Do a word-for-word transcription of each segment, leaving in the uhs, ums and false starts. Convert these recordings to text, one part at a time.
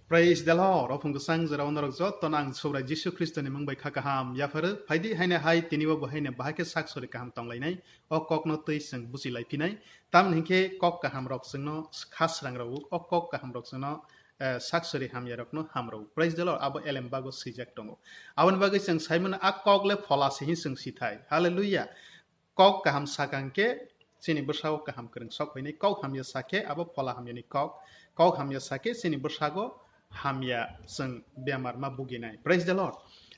Praise the Lord. Ophung kwchang jora o norok jotono ang Subrai Jisu Khristoni mung bai kha kaham yapharo. Phaidi haino hai tini bo bo haino bahai khe sak sori kaham tonglainai. O kokno twi chwng buchi laiphinai. Tamni hinkhe kok kaham rok chwngno kha srang rw, o kok kaham rok chwngno, eh, sak sori hamya rokno ham rw. Praise the Lord. Abo elem bago swijak tongo. Aboni bagwi chwng sai mano a kok le phola se hin chwng sithai. Hallelujah. Kok kaham sakha hwnkhe chini bwsao kaham kwrwng sok phainai. Kok hamya sakhe abo phola hamyani kok. Kok hamya sakhe chini bwsago hamya chwng bemar ma buginai. Praise the Lord.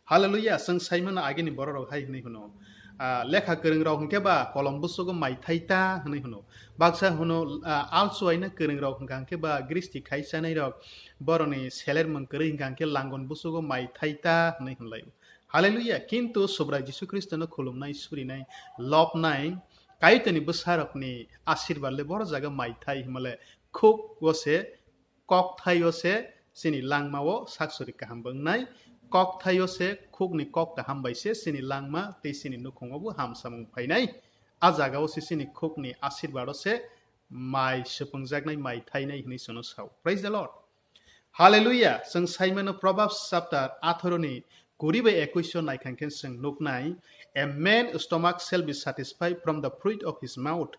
Hallelujah. Chwng sai mano agini borok rok hai hwnwi hwno. Ah, lekha kwrwng rok hwnkhe ba kolom busugo mai thai ta hwnwi hwno. Baksa hwno, ah, alsuaina kwrwng rok hwnkha hwnkhe ba gristi khai chanai rok boroni seler mung kwrwi hwnkha hwnkhe langon busugo mai thai ta hwnwi hwnlai. Hallelujah. Kintu Subrai Jisu Khristono khulumnai, surinai, lobnai, Kaitorni bwsarokni asirbar le boro jaga mai thai himale khuk o se, kok thai o se chini langma o sak sori kaham bo wngnai, kok thai o se khukni kok kaham bai se chini langma tei chini nukhung o bo hamsamung phainai. A jaga o se chini khukni asirbar o se mai swpwngjaknai, mai thainai hwnwi chwngno sao. Praise the Lord. Hallelujah. Chwng sai mano Proverbs chapter atharo ni kuri bai ekwis o naikha khe chwng nuknai, "A man stomach shall be satisfied from the fruit of his mouth.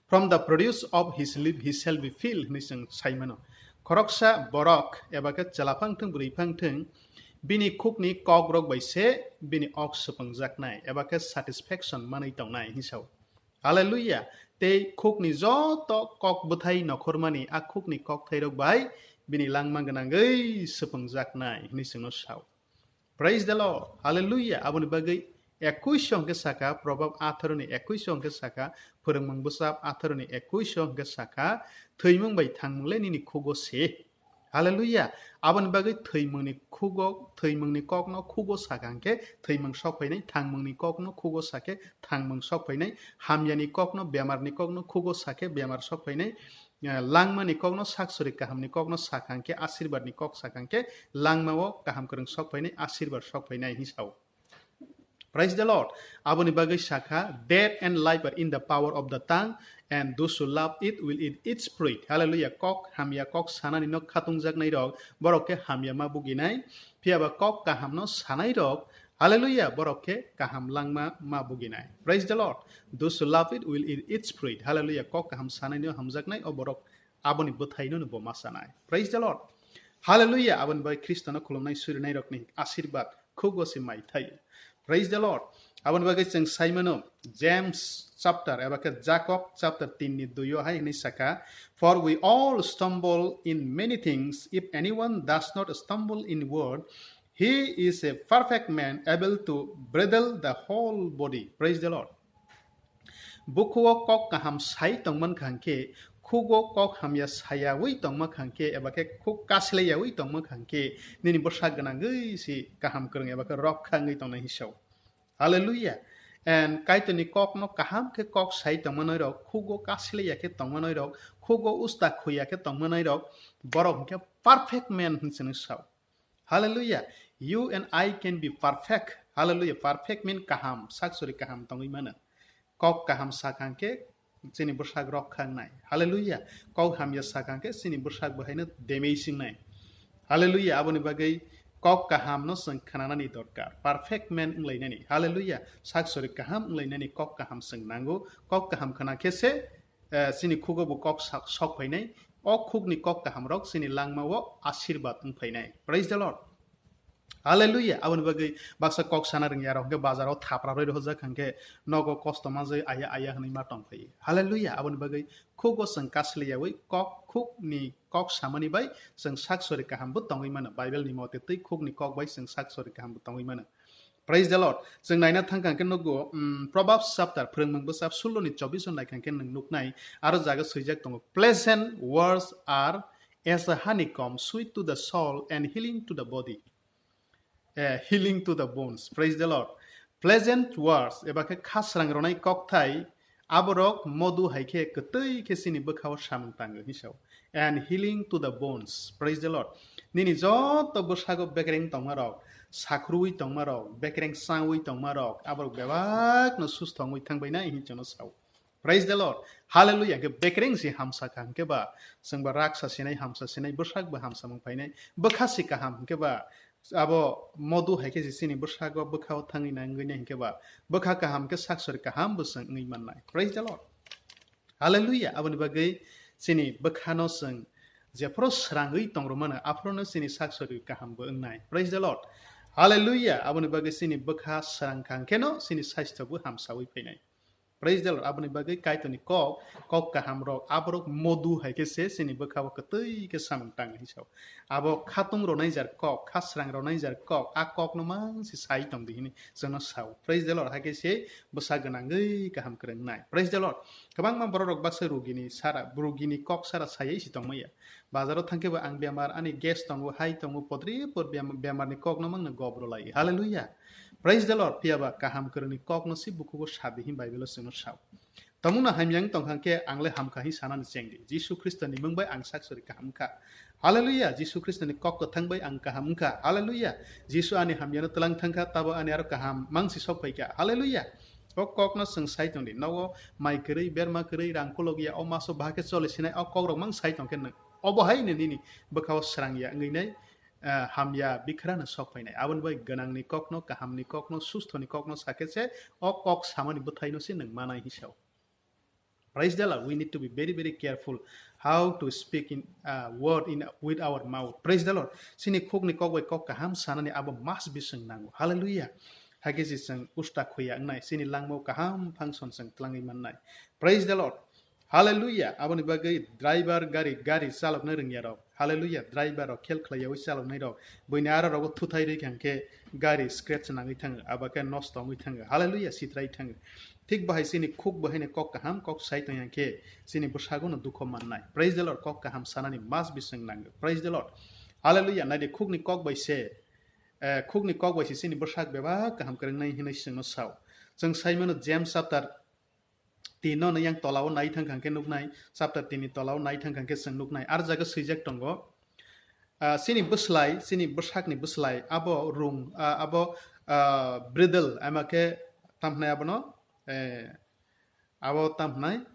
From the produce of his lip he shall be filled," hwnwi chwng sai mano. Khoroksa borok eba khe chwla phang thung, bwrwi phang thung, bini khukni kok rok bai se bini ok swpwngjaknai eba khe satisfaction manwi tongnai hwnwi sao. Hallelujah. Tei khukni joto kok bwthai nokhormani a khukni kokthairok bai bini langma gwnangwi swpwngjaknai hwnwi chwngno sao. Praise the Lord. Hallelujah. Aboni bagwi ekwis o hwnkhe sakha, Proverb atharo ni ekwis o hwnkhe sakha, Phwrwngmung bwsap atharo ni ekwis o hwnkhe sakha, "Thwimung bai thangmung le nini khugo se." Hallelujah. Aboni bagwi thwimungni khugo, thwimungni kokno khugo sakha hwnkhe thwimung sok phainai, thangmungni kokno khugo sakhe thangmung sok phainai, hamyani kokno, bemarni kokno khugo sakhe bemar sok phainai, eh, langmani kokno, sak sori kahamni kokno sakha hwnkhe, asirbarni kok sakha hwnkhe langmao kaham kwrwng sok phainai, asirbad sok phainai hwnwi sao. Praise the Lord. Aboni bagwi sakha, "Death and life are in the power of the tongue, and those who love it will eat its fruit." Hallelujah. Kok hamya kok sanani no khatungjaknai rok, borok khe hamya ma buginai. Phiya ba kok kaham no sanai rok, hallelujah, borok khe kaham langma ma buginai. Praise the Lord. "Those who love it will eat its fruit." Hallelujah. Kok kaham sanai no hamjaknai o borok aboni bwthai no bo ma sanai. Praise the Lord. Hallelujah. Aboni bagwi Khristo no khulumnai, surinai rokni asirwad khugo se mai thai. Praise the Lord. Aboni bagwi chwng sai mano James chapter eba khe Jacob chapter tin ni dui o hai hwnwi sakha, "For we all stumble in many things. If anyone does not stumble in word, he is a perfect man, able to bridle the whole body." Praise the Lord. Bukhugo kok kaham sai tongman kha hwnkhe, khugo kok hamya sayawi tongma kha hwnkhe, eba khe khuk kaslaiyawi tongma kha hwnkhe, nini bwsa gwnangwi si kaham kwrwng eba khe rokha wngwi tongnai hwnwi sao. Hallelujah. And Kaitorni kokno kaham khe kok sai tongmanai rok, khugo kaslaiya khe tongmanai rok, khugo usta khuya khe tongmanai rok, borok hwnkhe perfect man hwnwi sao. Hallelujah. You and I can be perfect. Hallelujah. Perfect mean kaham, sak sori kaham tongwi mano. Kok kaham sakha hwnkhe chini bwsak rok khangnai. Hallelujah. Kok hamya sakha hwnkhe chini bwsak bo haino demei singnai. Hallelujah. Aboni bagwi kok kaham no chwng khnanani dorkar. Perfect man wnglainani. Hallelujah. Sak sori kaham wnglainani kok kaham chwng nango. Kok kaham khna khe se, eh, chini khugo bo kok sak-, sok phainai. O khukni kok kaham rok chini langma o asirwad wng phainai. Praise the Lord. Hallelujah. Aboni bagwi baksa kok sana rwngya rok hwnkhe bazar o thapra rwi rohorjak hwnkhe nogo kosto manjwi aya aya hwnwi ma tong phai. Hallelujah. Aboni bagwi khugo chwng kaslaiyawi kok khukni kok samani bai chwng sak sori kaham bo tongwi mano. Bible ni mote twi khukni kok bai chwng sak sori kaham bo tongwi mano. Praise the Lord. Chwng naina thangkha hwnkhe nugo, um, Proverbs chapter, Phwrwngmung bwsap sullo ni chobbish o naikha hwnkhe nwng nuknai, aro jaga swijak tongo, "Pleasant words are as a honeycomb, sweet to the soul and healing to the body." Eh, healing to the bones. Praise the Lord. Pleasant words, eba khe khasrang ronai kokthai, aborok modu hai khe kwtwi khe chini bwkhao samung tango hwnwi sao. And healing to the bones. Praise the Lord. Nini joto bwsago bekreng tongma rok, sakhruwi tongma rok, bekreng chawi tongma rok, aborok bebak no susto wngwi thangbai nai hwnwi chwngno sao. Praise the Lord. Hallelujah. Hwnkhe bekereng si hamsa kha hwnkhe ba, chwng ba raksa sinai, hamsa sinai, bwsak bo hamsa mung phainai, bwkha si kaham hwnkhe ba, abo modu hai khe si chini bwsago bwkhao thangwi nangwi nai hwnkhe ba, bwkha kaham khe sak sori kaham bo chwng wngwi mannai. Praise the Lord. Hallelujah. Aboni bagwi chini bwkhano chwng jephuru srangwi tongrwmano, aphuru no chini sak sori kaham bo wngnai. Praise the Lord. Hallelujah. Aboni bagwi chini bwkha srang kha hwnkhe no chini sastho bo hamsawi phainai. Praise the Lord. Aboni bagwi Kaitorni kok, kok kaham rok, aborok modu hai khe se chini bwkhao kwtwi khe samung tang hinwi sao. Abo khatung ronai jar kok, khasrang ronai jar kok, a kok no mang si sai tong di hinwi chwngno sao. Praise the Lord. Hai khe se bwsa gwnangwi kaham kwrwng nai. Praise the Lord. Kwbangma borok rok baksa rugini sara, rugini kok sara sayai si tongmaya. Bazaro thangkhe bo ang bemar, ani gas tongo, hai tongo, podri pod bem-, bemarni kokno mangno gobro lai. Hallelujah. Praise the Lord. Phiya ba kaham kwrwngni kokno si bukhugo sadi hin Bible-o chwngno sao. Tamungno hamya wng tongkha khe ang le hamkha hin sanani chengdi. Jisu Khristoni mung bai ang sak sori kaham wngkha. Hallelujah. Jisu Khristoni kok kwthang bai ang kaham wngkha. Hallelujah. Jisu ani hamyano twlang thangkha, tabo ani aro kaham mangsi sok phaikha. Hallelujah. O kokno chwng sai tongdi. Nogo mai kwrwi, berma kwrwi, rang kulok ya, o maso bahai khe choli sinai, o kokrok mang sai tongkhe nwng. Obo hai nini bwkhao srang ya wngwi nai, ah, hamya bikhrano sok phainai. Aboni bai gwnangni kokno, kahamni kokno, susthoni kokno sakhe se o kok samani bwthaino se nwng manai hisao. Praise the Lord. We need to be very, very careful how to speak in, uh, word in, with our mouth. Praise the Lord. Chini khukni kok bai kok kaham sanani abo must be chwng nango. Hallelujah. Hakhe se chwng usta khuya wngnai. Chini langmao kaham function chwng twlangwi mannai. Praise the Lord. Hallelujah. Aboni bagwi driver gari, gari chaloknai rwngya rok. Hallelujah. Driver rok khel khlaiyawi chaloknai rok. Buini aro rogo thuthai rwi kha hwnkhe gari scratch nangwi thango. Abo khe nosto wngwi thango. Hallelujah. Sitrai thango. Thik bahai chini khuk bahai ni kok kaham kok sai tong yang khe chini bwsago no dukho mannai. Praise the Lord. Kok kaham sanani mas bising nango. Praise the Lord. Hallelujah. Naidi khukni kok bai se, eh, khukni kok bai se chini bwsak bebak kaham kwrwngnai hinwi chwngno sao. Chwng sai mano James chapter tin no yang tola o nai thang kha khe nuknai, chapter tin ni tola o nai thang kha khe chwng nuknai. Ar jaga swijak tongo, ah, chini bwslai, chini bwsakni bwslai, abo rung, ah, abo, ah, bridle, ama khe tam hwnai abono, eh, abo tam hwnai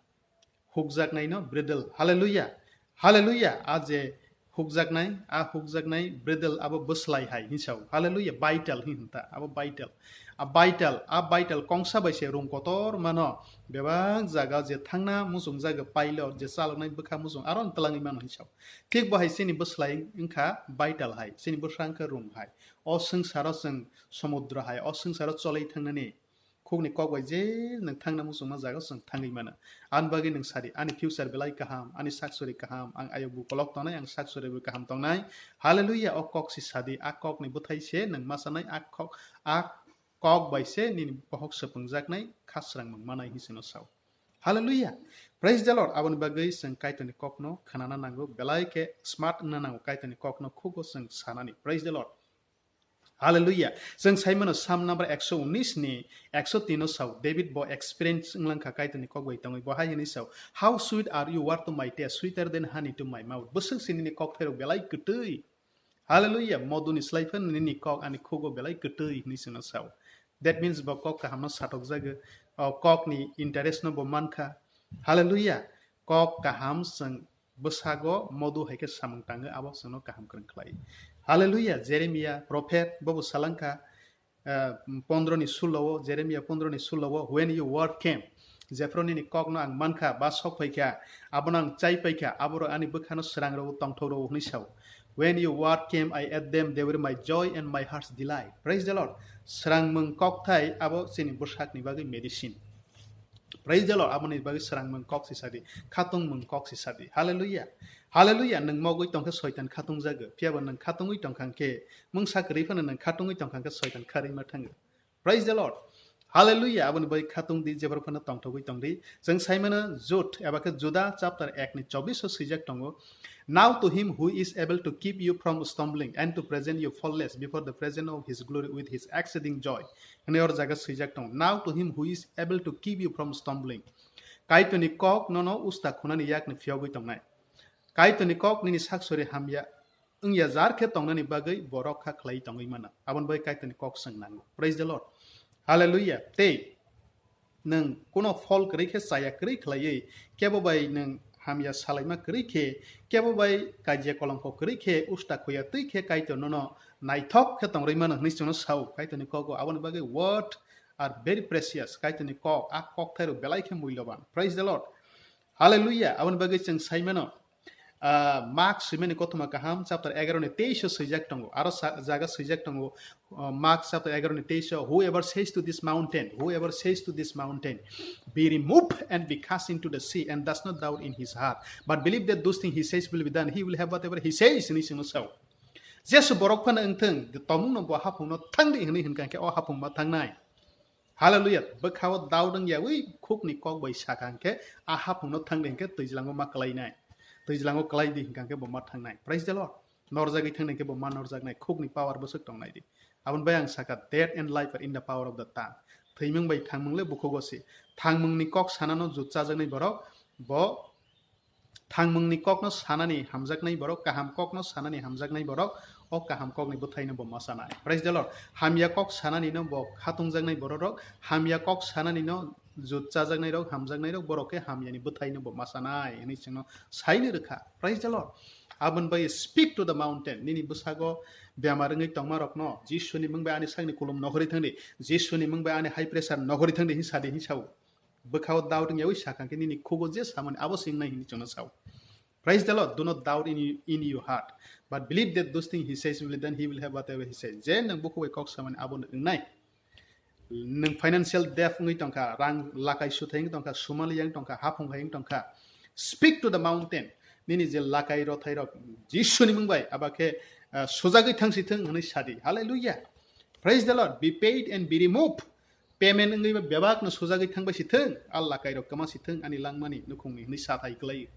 hukjaknaino bridle. Hallelujah. Hallelujah. A je hukjaknai, a hukjaknai bridle abo bwslai hai hinsao. Hallelujah. Vital hin hinta, abo vital. A vital, a vital kongsa bai se rung kotor mano. Bebak jaga je thangna muchung jaga pilot je chaloknai bwkha muchung aro twlangwi mano hinsao. Thik bo hai chini bwslai wngkha vital hai, chini bwsra wngkha rung hai. O swngsaro chwng somudro hai, o swngsaro cholwi thangnani khukni kok bai je nwng thangna muchungma jaga chwng thangwi mano. Ani bagwi nwng sadi, ani future belai kaham, ani sak sori kaham, ang ayok bo kolok tongnai, ang sak sori bo kaham tongnai. Hallelujah, o kok si sadi, a kokni bwthai se nwng ma sanai, a kok, a kok bai se nini bohok swpwngjaknai, khasrang mung manai hinwi chwngno sao. Hallelujah. Praise the Lord. Aboni bagwi chwng Kaitorni kokno khnana nango, belai khe smart wngna nango Kaitorni kokno khugo chwng sanani. Praise the Lord. Hallelujah. Chwng sai mano Psalm number ekso unis ni ekso tin o sao, David bo experience wnglang kha Kaitorni kok bai tongwi. Bo hai hwnwi sao, "How sweet are you word to my taste, sweeter than honey to my mouth." Bwswk se nini kok thairok belai kwtwi. Hallelujah. Moduni slai phano nini kok ani khugo belai kwtwi hinwi chwngno sao. That means bo kok kahamno satokjago. O kokni interest no bo mankha. Hallelujah. Kok kaham chwng bwsago modu hai khe samung tango, abo chwngno kaham kwrwng khlai. Hallelujah. Jeremiah prophet bobo salangkha, ah, pondro ni sulo o, Jeremiah pondro ni sulo o, "When your word came," jephru nini kokno ang mankha, ba sok phaikha, abono ang chai paikha, aborok ani bwkhano srang rwo, tongthok rwo hwnwi sao. "When your word came, I ate them, they were my joy and my heart's delight." Praise the Lord. Srang mung kokthai abo chini bwsakni bagwi medicine. Praise the Lord. Aboni bagwi srang mung kok si sadi, khatung mung kok si sadi. Hallelujah. Hallelujah. Nwng mogwi tongkhe soitan khatung jago. Phiya bo nwng khatungwi tongkha khe, mungsa kwrwi phano nwng khatungwi tongkha khe soitan kharwi ma thango. Praise the Lord. Hallelujah. Aboni bagwi khatung di, jephru phano tongthogwi tong di. Chwng sai mano Jud, eba khe Juda chapter ek ni chobbish o swijak tongo. "Now to him who is able to keep you from stumbling and to present you faultless before the presence of his glory with his exceeding joy." Hwnwi or jaga swijak tongo. "Now to him who is able to keep you from stumbling." Kaitorni kok nono usta khunani yakni phiyogwi tongnai. Kaitorni kok nini sak sori hamya wngya jar khe tongnani bagwi bo rokha khlai tongwi mano. Aboni bagwi Kaitorni kok chwng nango. Praise the Lord. Hallelujah. Tei nwng kuno phol kwrwi khe chaya kwrwi khlaiwi, kebo bai nwng hamya salaima kwrwi khe, kebo bai kaiya kolongkho kwrwi khe, usta khuya twi khe Kaitor nono naithok khe tongwi mano hwnwi chwngno sao. Kaitorni kogo aboni bagwi word are very precious. Kaitorni kok, a kokthairok belai khe muiloban. Praise the Lord. Hallelujah. Aboni bagwi chwng sai mano, ah, Mark swimani kothoma kaham chapter egaro ni teis o swijak tongo. Aro sa-, jaga swijak tongo, ah, Mark chapter egaro ni teis o, "Whoever says to this mountain, whoever says to this mountain, be removed and be cast into the sea, and does not doubt in his heart, but believe that those things he says will be done, he will have whatever he says," hwnwi chwngno sao. Jesu borok phano wngthwng, tomungno bo haphungno thangdi hwnwi hwnkha khe o haphung ma thangnai. Hallelujah. Bwkhao doubt wngyawi khukni kok bai sakha hwnkhe, a haphungno thangdi hwnkhe twijlango ma kwlainai. Twijlango kwlaidi hwnkha hwnkhe bo ma thangnai. Praise the Lord. Norjagwi thangdi hwnkhe bo ma norjaknai. Khukni power bwswk tongnai di. Aboni bai ang sakha, "Death and life are in the power of the tongue." Thwimung bai thangmung le bukhugo se. Thangmungni kok sanano jut chajaknai borok, bo thangmungni kokno sanani hamjaknai borok, kaham kokno sanani hamjaknai borok, o kaham kokni bwthaino bo ma sanai. Praise the Lord. Hamya kok sananino bo khatungjaknai borok rok, hamya kok sananino jut chajaknai rok, hamjaknai rok, borok khe hamyani bwthaino bo ma sanai hwnwi chwngno saino rwkha. Praise the Lord. Aboni bai speak to the mountain. Nini bwsago bemar wngwi tongma rokno Jisuni mung bai ani sakni kulum nohori thangdi, Jisuni mung bai ani high pressure nohori thangdi hwnwi sadi hwnwi sao. Bwkhao doubt wngyawi sakha khe nini khugo je samani abo se wngnai hwnwi chwngno sao. Praise the Lord. Do not doubt in, you, in your heart, but believe that those things he says will be done, he will have whatever he says. Je nwng bukhuk bai kok samani abo nwng wngnai. Nwng financial debt wngwi tongkha, rang lakai suthai wngwi tongkha, sumali yang tongkha, haphung hai wngwi tongkha. Speak to the mountain. Nini je lakai rothai rok Jisuni mung bai aba khe, ah, sujagwi thangsi thung hwnwi sadi. Hallelujah. Praise the Lord. Be paid and be removed. Payment wngwi ba bebak no sujagwi thangbai si thung, a lakai rok kwma si thung ani langmani nukhungni hwnwi sathai kwlai.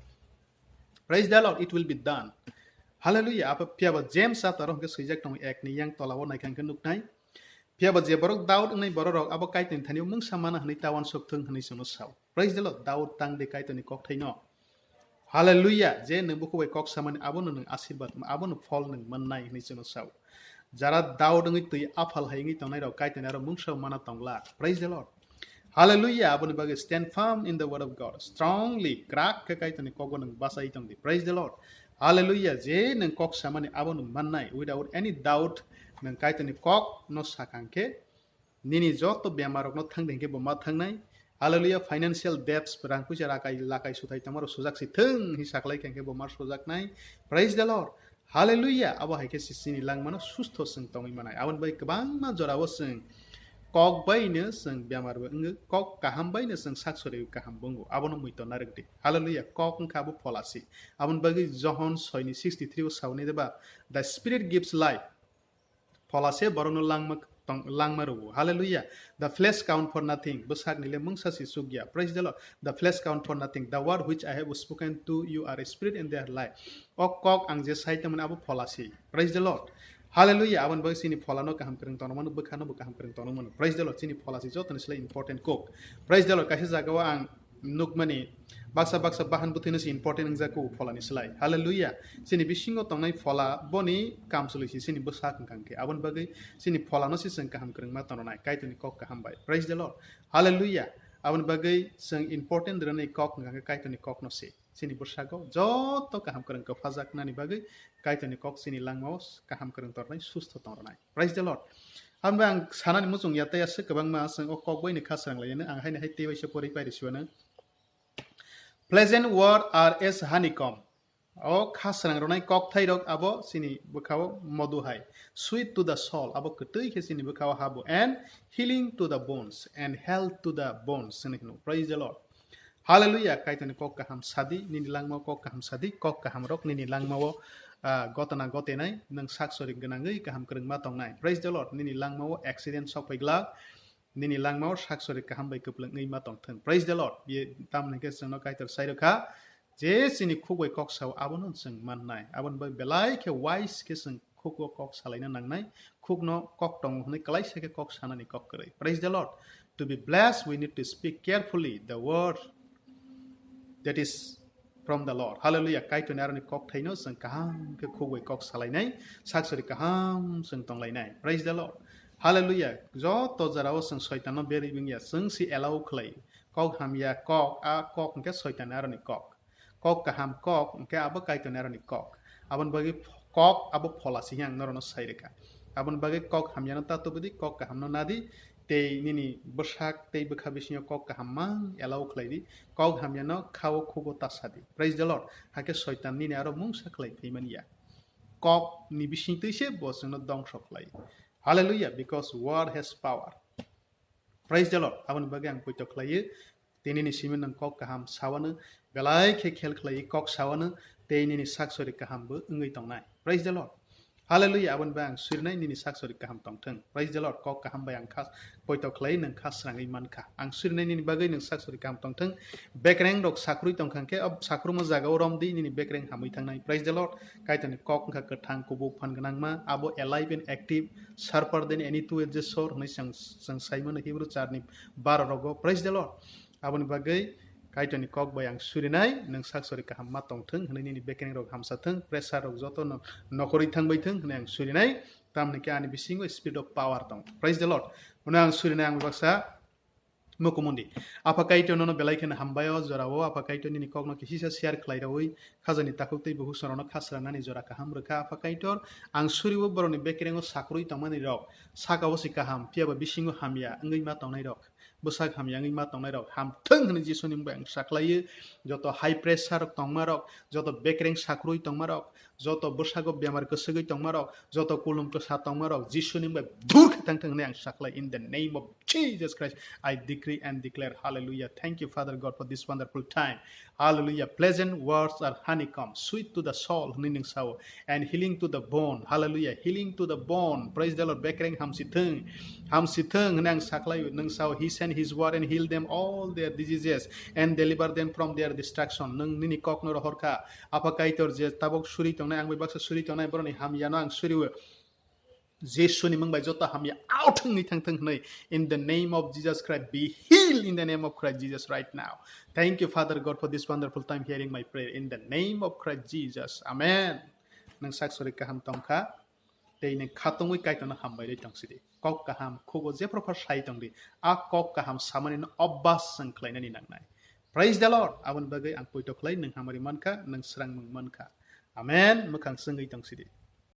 Praise the Lord, it will be done. Hallelujah. Abo phiya ba James chapter o hwnkhe swijak tongo, ek ni yang tola o naikha hwnkhe nuknai. Phiya ba je borok doubt wngnai borok rok abo Kaitorni thani o mungsa mana hwnwi ta uansuk thung hwnwi chwngno sao. Praise the Lord. Doubt tang di Kaitorni kokthaino. Hallelujah. Je nwng bukhuk bai kok samani abono nwng asirbat, abono phol nwng mannai hwnwi chwngno sao. Jara doubt wngwi twi aphal hai wngwi tongnai rok Kaitorni aro mungsa mana tongla. Praise the Lord. Hallelujah. Aboni bagwi stand firm in the word of God. Strongly, krak khe Kaitorni kokbo nwng bachai tong di. Praise the Lord. Hallelujah. Je nwng kok samani abono mannai. Without any doubt, nwng Kaitorni kok no sakha hwnkhe, nini joto bemar rokno thangdi hwnkhe bo ma thangnai. Hallelujah. Financial debts, rang puisa rakai, lakai suthai tongma rok sujak si thung hi saklai khe hwnkhe bo ma sujaknai. Praise the Lord. Hallelujah. Abo hai khe si chini langmano sustho chwng tongwi manai. Aboni bai kwbangma jorao chwng kok bai no chwng bemar bo wngwi, kok kaham bai no chwng sak sori kaham bo wngo. Abono muitor narwk di. Hallelujah. Kok wngkha abo phola si. Aboni bagwi Johon soi ni sixty three o sawi nai de ba, "The Spirit gives life." Phola se borokno langma tong-, langma rwo. Hallelujah. "The flesh count for nothing." Bwsakni le mungsa si chukya. Praise the Lord. "The flesh count for nothing. The word which I have spoken to you are spirit and they are life." O kok ang je sai tongmani abo phola si. Praise the Lord. Hallelujah. Aboni bagwi chini pholano kaham kwrwng tongmano, bwkhano bo kaham kwrwng tongmano. Praise the Lord. Chini phola si jotoni slai important kok. Praise the Lord. Kaisa jagao ang nukmani baksa baksa bahan bwthwino se important wngjak kho pholani slai. Hallelujah. Chini bisingo tongnai phola boni kamchwlwi se chini bwsak wngkha hwnkhe. Aboni bagwi chini pholano se chwng kaham kwrwngma tongnai. Kaitorni kok kaham bai. Praise the Lord. Hallelujah. Aboni bagwi chwng important rwnai kok wngkha hwnkhe Kaitorni kokno se. Chini bwsako joto kaham kwrwng kwphajaknani bagwi Kaitorni kok chini langmao kaham kwrwng tornai, sustho tongrwnai. Praise the Lord. Aboni bagwi ang sanani muchung ya tei aswk kwbangma chwng o kok bai ni kha srang lainani ang haino hai tei bai se pori pai rw siwano. Pleasant word are as honeycomb. O kha srang rwnai kok thai rok abo chini bwkhao modu hai. Sweet to the soul, abo kwtwi khe chini bwkhao habo, and healing to the bones, and health to the bones, hwnwi hwno. Praise the Lord. Hallelujah, Kaitorni kok kaham sadi, nini langmao kok kaham sadi, kok kaham rok nini langmao, ah, gotana gotenai, nwng sak sori gwnangwi kaham kwrwngma tongnai. Praise the Lord, nini langmao accident sok phai glak, nini langmao sak sori kaham bai kwplwngwi ma tongthwng. Praise the Lord, ye tamni hwnkhe chwngno Kaitor sai rwkha, je chini khuk bai kok sao, abono chwng mannai. Aboni bai belai khe wise khe chwng khuk o kok salaina nangnai, khukno kok tongo hwnwi kwlaisa khe kok sanani kok kwrwi. Praise the Lord. To be blessed, we need to speak carefully the word that is from the Lord. Hallelujah. Kaitorni aroni kok thaino chwng kaham khe khuk bai kok salainai, sak sori kaham chwng tonglainai. Praise the Lord. Hallelujah. Joto jorao chwng Soitanno berwi wngya, chwng si allow khlai. Kok hamya kok, a kok hwnkhe Soitanni aroni kok. Kok kaham kok hwnkhe abo Kaitorni aroni kok. Aboni bagwi kok abo phola se ang norokno sai rwkha. Aboni bagwi kok hamyano ta tubudi, kok kahamno nadi, tei nini bwsak tei bwkha bisingo kok kaham mang allow khlai di. Kok hamyano khao khugo ta sadi. Praise the Lord. Hakhe Soitan nini aro mungsa khlai phaimani ya. Kok ni bising twi se bo chwngno dongso khlai. Hallelujah, because word has power. Praise the Lord. Aboni bagwi ang poito khlaiwi, tei nini simi nwng kok kaham sawano, belai khe khel khlaiwi kok sawano, tei nini sak sori kaham bo wngwi tongnai. Praise the Lord. Hallelujah. Aboni bagwi ang surinai nini sak sori kaham tongthwng. Praise the Lord. Kok kaham bai ang kha poito khlaiwi nwng kha srangwi mankha. Ang surinai nini bagwi nwng sak sori kaham tongthwng. Bekreng rok sakrui tongkha khe, o sakruma jagao romdi nini bekreng hamwi thangnai. Praise the Lord. Kaitorni kok wngkha kwthang kubuk phan gwnangma, abo alive and active, sharper than any two-edged sword hwnwi chwng, chwng saimano Hebrew charni baro rogo. Praise the Lord. Aboni bagwi Kaitorni kok bai ang surinai, nwng sak sori kaham ma tongthwng hwnwi nini bekreng rok hamsa thwng, pressure rok joto no nokhorwi thangbai thwng hwnwi ang surinai, tamni khe ani bisingo spirit of power tong. Praise the Lord. Hwnwi ang surinai ang baksa Mukumuni. Apha Kaitor nono belai kheno hambai o jorao, Apha Kaitor nini kokno kisisa share khlai rawi, khajani takhuk tei bukhuk songno khasra nani jora kaham rwkha, Apha Kaitor, ang suriwo borokni bekerengo sakrui tongmani rok, sakao se kaham, phiyaba bisingo hamya wngwi ma tongnai rok, bwsak hamya wngwi ma tongnai rok, hamthwng hwnwi Jisuni mungbai ang sakhlaiyo, joto high pressure rok tongma rok, joto bekereng sakrui tongma rok, joto bwsago bemar kwswgwi tongma rok, joto kulum kwsa tongma rok, Jisuni mungbai dur khe thang thang hwnwi ang sakhlai, in the name of Jesus Christ, I decree and declare. Hallelujah. Thank you, Father God, for this wonderful time. Hallelujah. Pleasant words are honeycomb, sweet to the soul, hwnwi nwng sao. And healing to the bone. Hallelujah. Healing to the bone. Praise the Lord. Bekereng hamsithwng. Hamsithwng hwnwi ang sakhlai, nwng sao. He sent his word and healed them all their diseases and delivered them from their destruction. Nwng nini kokno rohorkha. Apha Kaitor je tabok suri tongnai, ang bai baksa suri tongnai, boroni hamyano ang suriwo. Jisuni mungbai joto hamya out wngwi thang thang hwnwi, in the name of Jesus Christ, be healed in the name of Christ Jesus right now. Thank you, Father God, for this wonderful time hearing my prayer. In the name of Christ Jesus. Amen. Nwng sak sori kaham tongkha, tei nwng khatungwi Kaitorno hambai rwi tongsidi. Kok kaham khugo jephru phar sai tongdi. A kok kaham samani no obbas chwng khlainani nangnai. Praise the Lord. Aboni bagwi ang poito khlai, nwng hamari mankha, nwng srangmung mankha. Amen. Mwkhang chwngwi tongsidi.